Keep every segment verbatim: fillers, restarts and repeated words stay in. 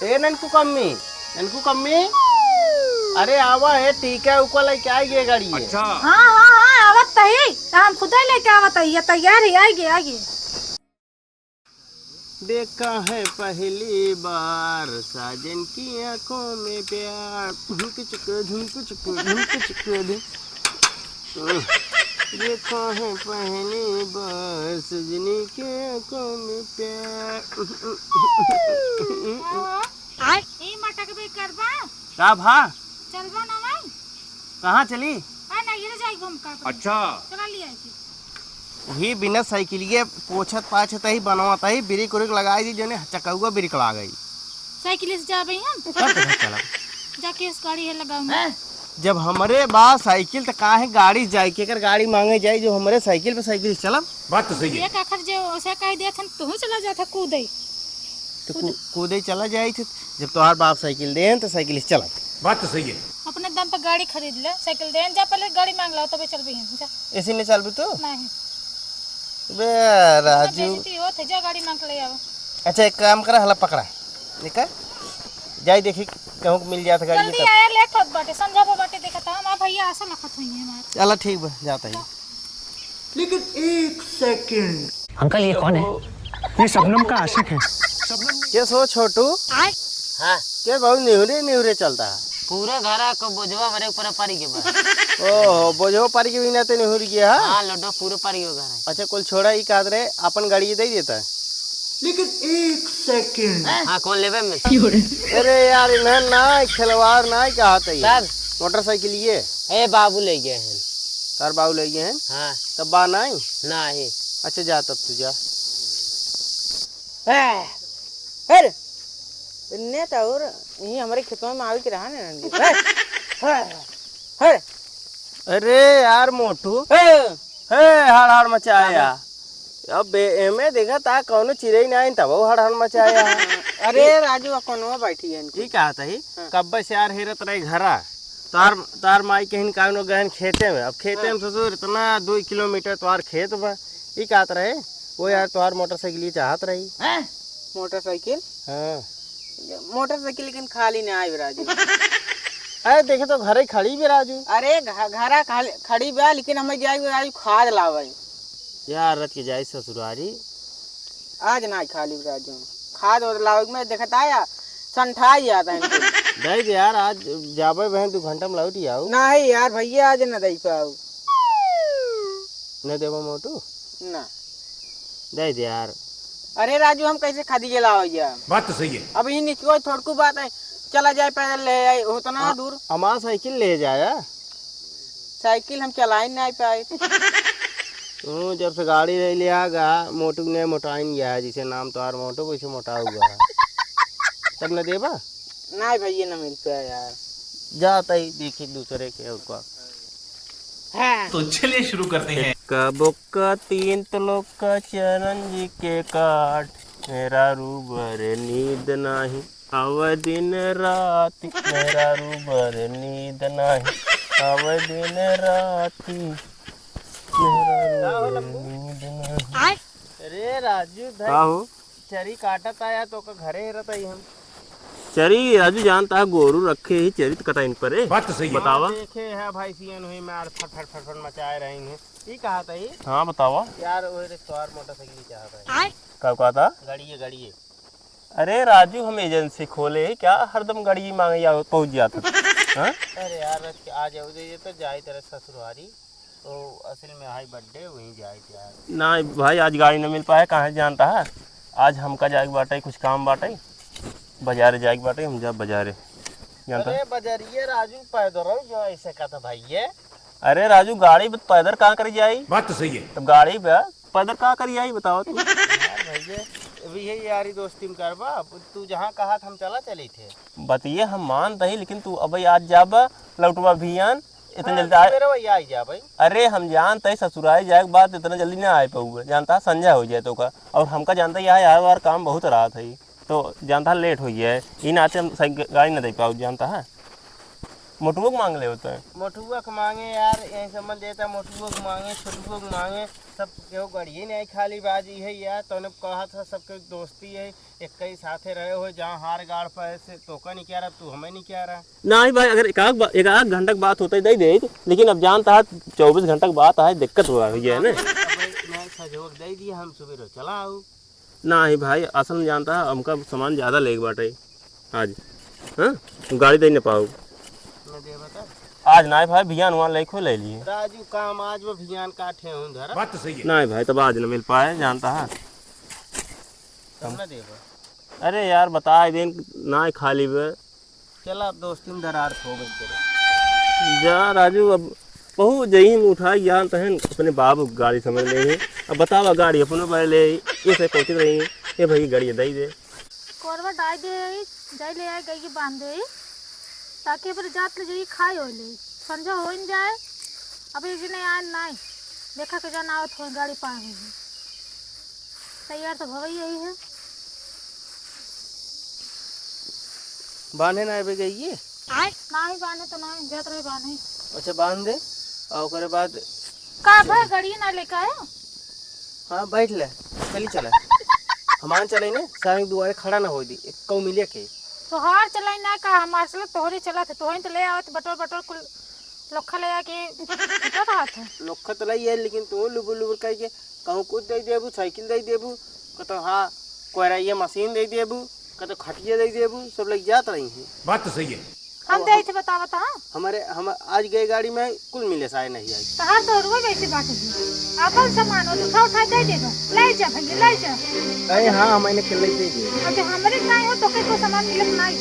ए ननकू कम्मी, ननकू कम्मी, अरे आवा है, टीका उका लेके आई गे गाड़ी है। अच्छा। हाँ, हाँ, हाँ, आवत तही, त हम खुदे लेके आवत ही, ये तैयार ही, आई गे, आई गे। देखा है पहली बार साजन की आंखों में प्यार, झुमक चुक, झुमक चुक, झुमक चुक, झुम-, देखा है पहली बार सजनी के आंखों में प्यार। आय, ई मटक भी करबा? का भा? चलबा ना भाई? कहाँ चली? आ, नहीं, ये जाई घूम का। अच्छा। चला लिया है। वही बिना साइकिलिए पोछत पाछत ही बनवत ही, ब्रेक उरेक लगाई दी, जने चकौआ ब्रेक ला गई। साइकिल से जाबे हम। तब तो चलब। जाके इस गाड़ी है लगाऊंगा। हैं? जब हमरे बा साइकिल, त काहे गाड़ी जाए के, अगर गाड़ी मांगे जाए, जो हमरे साइकिल पे साइकिल से चलब। बात तो सही है। एक आखर जो उसे कह दिया था, तू चला जाता कूदे। तो कू-, कूदे चला जाए थे, जब तोहार बाप साइकिल देन, तो साइकिल से चलब। बात तो सही है। अपने दम पे गाड़ी खरीद ले, साइकिल देन, जा पहले गाड़ी मांग लाओ, तबे चलबे हम, जा। इसी में चलबे तू? नहीं। बे राजू। बेइज्जती होत है, जा गाड़ी मांग के ले आओ। अच्छा, एक काम करा, हला पकड़ा, निका जाई देखी, कहूँ के मिल जात गाड़ी जल्दी तब। आया, लेट होत बाटे, संझा बा बाटे, देखत हम, आ भैया आशा लखत हुई है हमार। चला ठीक बा, जाता ही। लेकिन एक सेकंड। अंकल, ये कौन है? ये शबनम का आशिक है। के सो छोटू? हाँ। के बहुत निहुरे निहुरे चलता है। पूरा घरा को बोझवा हमरे ऊपर पारी के बा। ओहो, बोझवा पारी के बिना ते निहुर गया है? हाँ, लड्डू पूरा पारी हो घर है। अच्छा, कुल छोड़ा, ई कहत रहे, अपन गाड़ी दे देता है। लेकिन एक सेकंड। हाँ, कौन लेबे में? अरे यार, इन्हें ना खिलवाड़ ना कहत है। तब? मोटरसाइकिल ये। ए, बाबू ले गए हैं। तार बाबू ले गए हैं? हाँ। तब बा नहीं? नहीं। अच्छा, जा तब तू जा। ए, हर, इन्ने तो और यही हमारे खेतों में आवे के रहा ना, नंदी। हर, हर, हर। अरे यार मोटू। ए। हे, हाड़ हाड़ मचाया। अब बे-, एमे देखा ता कौनो चिरई ना आइन तब वो हाड़ हाड़ मचाया। अरे राजू, आ कौनो बैठी है इनकी? ठीक कहत ही। हाँ। कब्बे से यार हेरत रही घरा। तार, तार माई कहिन कानो गहन खेते में। अब खेते हाँ। में ससुर इतना दो किलोमीटर तोहार खेत बा। ई कहत रहे, वो यार तोहार मोटरसाइकिल ये चाहत रही। हैं? मोटरसाइकिल? हाँ। मोटरसाइकिल लेकिन खाली ना आए राजू। अरे देखे तो घरे खड़ी भी राजू। अरे घ-, घरा खाली, खड़ी बा, लेकिन हमें जाए राजू खाद लावे। यार रच के जाए ससुरारी। आज ना खाली राजू। खाद वाद लावे में देखत आया, संठाई जाता है इनको। दे दे यार, आज जाबे बहन दो घंटा में लौट ही आओ। नहीं यार भैया, आज ना दे पाऊ। न देबो मोटू? ना। दे दे यार। अरे राजू, हम कैसे खदिये लाओ यार? बात तो सही है। अब ई निचको थोड़कू बात है, चला जाए पैदल ले आए, उतना हाँ, दूर। हमार साइकिल ले जाया। साइकिल हम चलाई नहीं पाए। तू जब से गाड़ी ले लिया गा, मोटू ने मोटाइन गया है, जिसे नाम तोहार मोटू, वैसे मोटा हुआ है। तब न देबा? नहीं भैया, न मिल पाया यार। जाता ही देखी दूसरे के ऊपर। हाँ। तो चलिए शुरू करते हैं। एक्का बोक्का तीन तलोका चरण जी के काट, मेहरारू बरे नींद नाही, आवे दिन राती, मेहरारू बरे नींद नाही, आवे दिन राती, मेहरारू बरे नींद नाही। अरे राजू भाई, का हो? चरी काटत आया तो का घरे रहता ही हम। चरी राजू जानता है, गोरू रखे ही चरी तो कटाइन परे। बात तो सही है। बतावा। देखे है भाई, सियन हुई मार फट फट फट फट मचाए रही हैं। ई कहा था ई? हाँ, बतावा। यार, वो रे तोहार मोटरसाइकिल चाहता है। का कहता? गाड़िए, गाड़िए। अरे राजू, हम एजेंसी खोले ही क्या, हरदम गाड़ी मांगे या पहुँच जात है? हाँ? अरे यार, रच के आ जाओ, ये तो जाए तेरे ससुरारी। तो असल में हाई बर्थडे वहीं जाए थे यार। ना भाई, आज गाड़ी न मिल पाए, कहाँ जानता है, आज हमका जाए के बाटे, कुछ काम बाटे, बाजारे जाए के बाटे, हम जा बाजारे, जानता है? अरे बाजारिये राजू, पैदल रहो जो ऐसे कहता भाई ये। अरे राजू, गाड़ी पे पैदल कहाँ करी जाई? बात तो सही है। तो गाड़ी पे पैदल कहाँ करी जाई, बताओ तू। यार भैया, अभी यही यारी दोस्ती में करबा, अब तू जहाँ कहा था हम चला चली थे। बतिये हम मानत ही, लेकिन तू अबे आज जाबा, लौटबा भी आन, इतना हाँ, जल्दी आए। सवेरे वही आई जा भाई। अरे हम जानत ही ससुराल जाए के बाद इतना जल्दी ना आए पाऊबे, जानता है संझा हो जाए तो का, और हमका जानता है यहाँ यार वार काम बहुत रात है, तो जानता है लेट हो जाए, ई नाते हम सही ग-, गाड़ी ना दे पाऊ, जानता है। मोटुओ के मांग ले होता है। मोटुआ के मांगे यार, यही समझ देता, मोटुओ के मांगे, छोटुओ के मांगे, सब केहू गड़िए नहीं खाली बाजी है यार। तूने कहा था सबके दोस्ती है, एक ही साथे रहे हो, जहाँ हार गाड़ पाए से तोका नहीं क्या रहा, तू हमें नहीं क्या रहा। नहीं भाई, अगर एक आध बा-, एक आध घंटा के बात होता ही दे दे, लेकिन अब जानता है चउबीस घंटा के बात है, दिक्कत हुआ है ना। अब मैं संजोग दे दिया, हम सुबह चला आऊ। नाही भाई, असल में जानता है, हमका सामान ज्यादा लेके बाटे आज। हाँ, गाड़ी दे न पाऊ। न देबा त? आज नाही भाई, भियान हुआ लेके ले लिए। राजू, काम आज वो भियान काटे हूँ धरा। बात तो सही है। नाही भाई, तब आज न मिल पाए, जानता है। तब न देबा। अरे यार, बताए देन, नाही खाली बे। चला, अब दोस्ती में दरार हो गई तेरे। जा राजू, अब बहुत जही में उठा ज्ञान तहन अपने बाबू गाड़ी समझ ले। अब बतावा, गाड़ी अपने पर ले, ये से पहुँचत रही। ये भाई, गाड़ी दे दे। कोरवा डाल दे, जाई ले आए, गई बांध दे, ताकि फिर जात ले जाई, खाए हो ले, संझा हो न जाए। अब एक जने आए नाई, देखा के जाना आवत हो, गाड़ी पाए हो। तैयार तो भवई यही है। बांधे ना आवे गई ये? नाही बांधे तो नाही, जात रहे बांधे। अच्छा, बांध दे, और ओकरे बाद का भा गड़ी ना लेके आयो? हाँ, बैठ ले, चली चला। हमान चले ने, सारे दुआरे खड़ा ना हो दी, एक कौ मिले के। तोहार चलाई ना का, हमार चला, तोहरे चला थे, तोहरे तो ले आवत बटोर बटोर कुल लोखा ले आके उठा रहा था। लोखा तो लाई है, लेकिन तू लुबुर लुबुर कह के कहूँ कुछ दे देबू, साइकिल दे देबू, कतो हाँ, कोयरा ये मशीन दे देबू, कतो खटिया दे देबू, सब लग जात रही है। बात तो सही है। हम अब दे हम थे बतावा था। हमारे, हम आज गए गाड़ी में कुल मिले सारे नहीं आई। तहार तो रुआ वैसे बात है। अपन सामान हो, उठा उठा दे देबा। ले जा भैया, ले जा। अरे हाँ, मैंने कल ले दे दिए। अच्छा, हमरे नहीं हो तो के को सामान मिलत नहीं।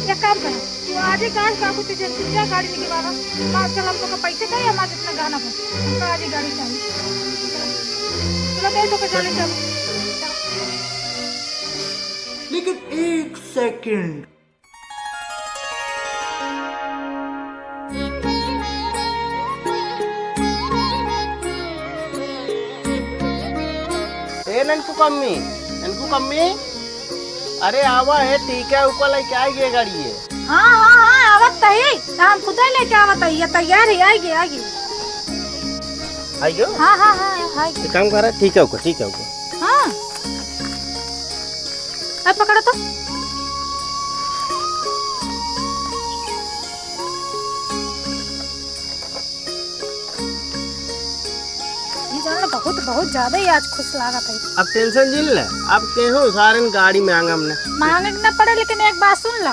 एक काम करो, तू आज ही गाड़ी बाबू तुझे जा गाड़ी लेके बाबा। मार चल, हम तो पैसे चाहिए, हमारे जितना गहना पर। हमका आज ही गाड़ी चाहिए। चलो, दे तो के जाने चल। लेकिन एक सेकंड। ए ननकू कम्मी, ननकू कम्मी, अरे आवा है, ठीक है, ऊपर लेके आई ये गाड़ी है। हाँ, हाँ, हाँ, आवत तही, हम खुदे लेके आवत है, ये तैयार है, आइए, आइए। आइयो? हाँ, हाँ, हाँ, आइए। एक काम करा, ठीक है, ओके, ठीक है, ओके। हाँ। अब पकड़ो तो। ये जान लो, बहुत, बहुत ज्यादा ही आज खुश लागत है। अब tension जिन ले, अब केहू सारन गाड़ी मांगम न। मांगे के न पड़े, लेकिन एक बात सुन ला,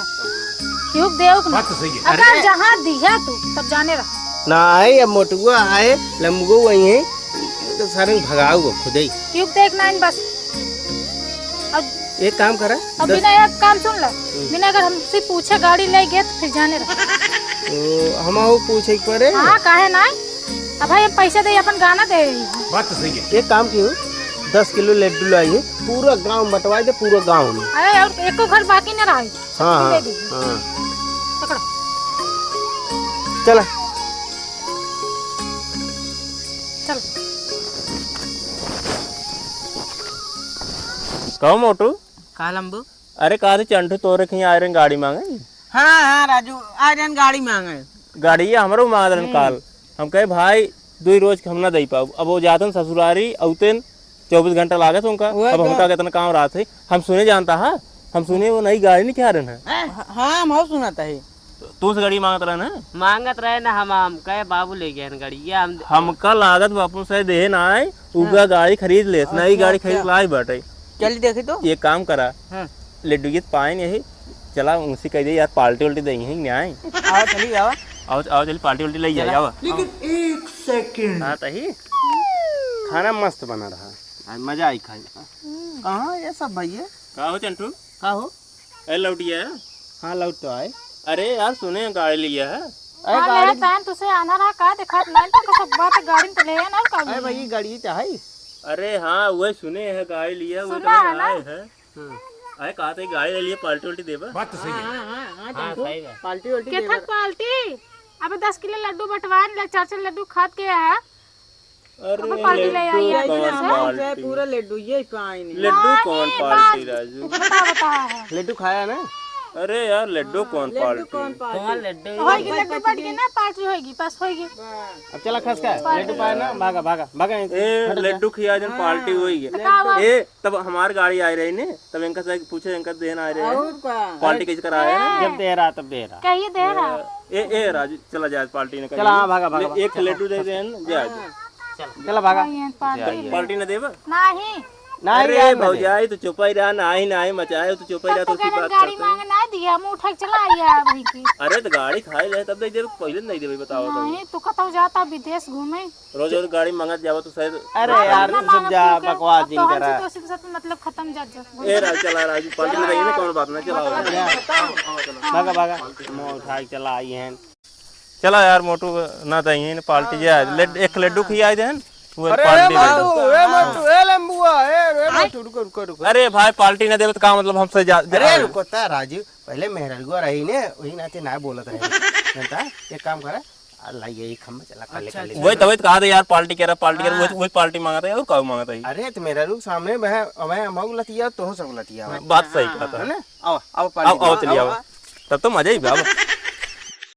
केहू देऊ के न। बात तो सही है। अगर अरे। जहाँ दिया तू, तब जाने रहा। ना आए, अब मोटुआ आए, लम्बुआ वही है, तो सारन भगाऊ खुदे ही। केहू देख ना इन बस। अब एक काम करा, अब दस बिना एक काम सुन ला, हम्म। बिना अगर हमसे पूछे गाड़ी ले गए तो फिर जाने रहा। तो हम आओ पूछे के पड़े। हाँ, काहे ना? अब भाई हम पैसे दे, अपन गहना दे रही है। बात तो सही है। एक काम कियो, दस किलो लड्डू लाई है, पूरा गांव बंटवा दे, पूरा गांव में। अरे और एको घर बाकी न रहा है। हाँ, दे हाँ, दीजिए। हाँ। पकड़ो। चला। चल। कहो मोटू। का लंबू? अरे, कहा थे चंटू तोरे कहीं आए रहे गाड़ी मांगे? हाँ, हाँ, राजू, आए रहे गाड़ी मांगे। गाड़ी ये हमरो मांगत रहन हम्म। काल। हम कहे, "भाई, दुई रोज के हम ना दे पाऊ।" अब वो जातन ससुरारी, औतन चउबीस घंटा लागत उनका। वह अब तो। हमका कितना काम रात है, हम सुने जानता है, हम सुने वो नई गाड़ी नहीं क्या रहन है। हाँ, हाँ, हम हो सुनाता है। तू से गाड़ी मांगत रहे ना? मांगत रहे ना, हम, हम कहे बाबू ले गए हैं गाड़ी, ये हम हमका लागत बापू से देहे ना आए, उनका हाँ। गाड़ी खरीद ले, नई अच्छा, गाड़ी खरीद अच्छा। लाई बाटे। चल देखी तो। ये काम करा, हाँ। लड्डू ये तो पाए नहीं, चला उनसे कह दे यार, पार्टी उल्टी देंगे, नहीं आए। आओ चली, आओ। आओ, आओ चली, पार्टी उल्टी ले जाए, चला। आओ। लेकिन एक सेकंड। हाँ, तही। खाना मस्त बना रहा, आज मजा आई खाई। हम्म। कहाँ ये सब भैया? का हो चंटू? का हो? ए लौटिया। हाँ, लौट तो आए। अरे यार, सुने गाड़ी लिया है। अरे हाँ, गाड़ी ले तान तुसे आना रहा, का दिखात नहीं तो कसब बात गाड़ी में तो ले आना और का अरे बोले? भाई, ये गाड़ी तो है। अरे हाँ, वही सुने है गाड़ी लिया, वो सुना तो है ना? आए है। हाँ। अरे कहा था गाड़ी ले लिए, पार्टी उल्टी देबा? बात तो सही है। हाँ, हाँ, हाँ, हाँ, हाँ, चंटू। सही है। पार्टी उल्टी देबा। केथक पार्टी? अबे दस किलो लड्डू बंटवान ले, चार चार लड्डू खात के है। अरे अबे पार्टी ले आई लड्डू आज कौन से? पार्टी? पूरा लड्डू ये पाए नहीं। लड्डू कौन नहीं, पार्टी बात राजू? बता, बता है। लड्डू खाया ना? अरे यार, लड्डू कौन लड्डू पार्टी? कौन पार्टी? कौन लड्डू? होइगी, लड्डू बट गई ना, पार्टी होइगी, बस होइगी। अब चला खस का, लड्डू पाए ना, भागा, भागा, भागा यहीं से। ए, हट जा। लड्डू खिया जन, पार्टी होइगी। तो का हुआ? ए, तब हमार गाड़ी आए रही ने, तब इनका से पूछे, इनका देन आए रहे। और का? पार्टी कैसे कराए हैं? जब दे रहा, तब दे रहा। कहिए दे रहा। ए, ए, राजू, चला जाए, पार्टी ने चला, करिए। हाँ, भागा, भागा, ले, भागा। एक लड्डू दे देन, जा, जा। हाँ। चला भागा। हाँ, ये पार्टी जा, ले। पार्टी न देबा? नहीं। नहीं, अरे यार, ना दे। भौजाई, तू चुपाई रहा, नाही, नाही मचाए, तू चुपाई रहा, तू तो उसी कहन बात गाड़ी करते हैं। मांगे ना दिया, मुंह उठा के चला आइया भाई की। अरे, तो गाड़ी खाए ले, तब दे देबे, पहले नहीं देबे, बताओ तो। नहीं, तू कतौ जाता विदेश घूमे। रोज रोज गाड़ी मांगत जावा, तू शायद अरे यार, ना तू सब मांगत जा, क्यों के? बकवास अब जिन तो हमसे करा। तो उसी के साथ मतलब खत्म, जा, जा। ए, राज, चला, राजू, पार्टी लगाइए ना, कौन बात ना, चला, मतलब जा। बताओ। भागा, भागा, मुंह उठा के चला आई हैं। चला यार मोटू, ना दही ने पार्टी जे आज, लड-, एक लड्डू खियाई देहन, वो अरे पार्टी दे दो। बाबू, ए मोटू, ए लंबुआ, ए, ए मोटू, रुको, रुको, रुको। अरे भाई, पार्टी ना देवे तो का मतलब हमसे जा, जा अरे रुको ता राजू, पहले मेहररुआ रही ने, वही नाते ना बोलत रहे। जनता, एक काम करा, आ लाई ये खम्बा चला, काले, अच्छा, काले। अच्छा। वही तबे तो कहा था यार, पार्टी करा, पार्टी करा, हाँ। वही, वही पार्टी मांगत है, और का मांगत है? अरे तो मेहररू सामने मैं, मैं मऊ लतिया, तो सब लतिया। बात सही हाँ, कहा था। है ना? आओ, आओ, पार्टी आओ, आओ, दो। चलिए, आओ, आओ। आओ। तब तो मजा ही बा।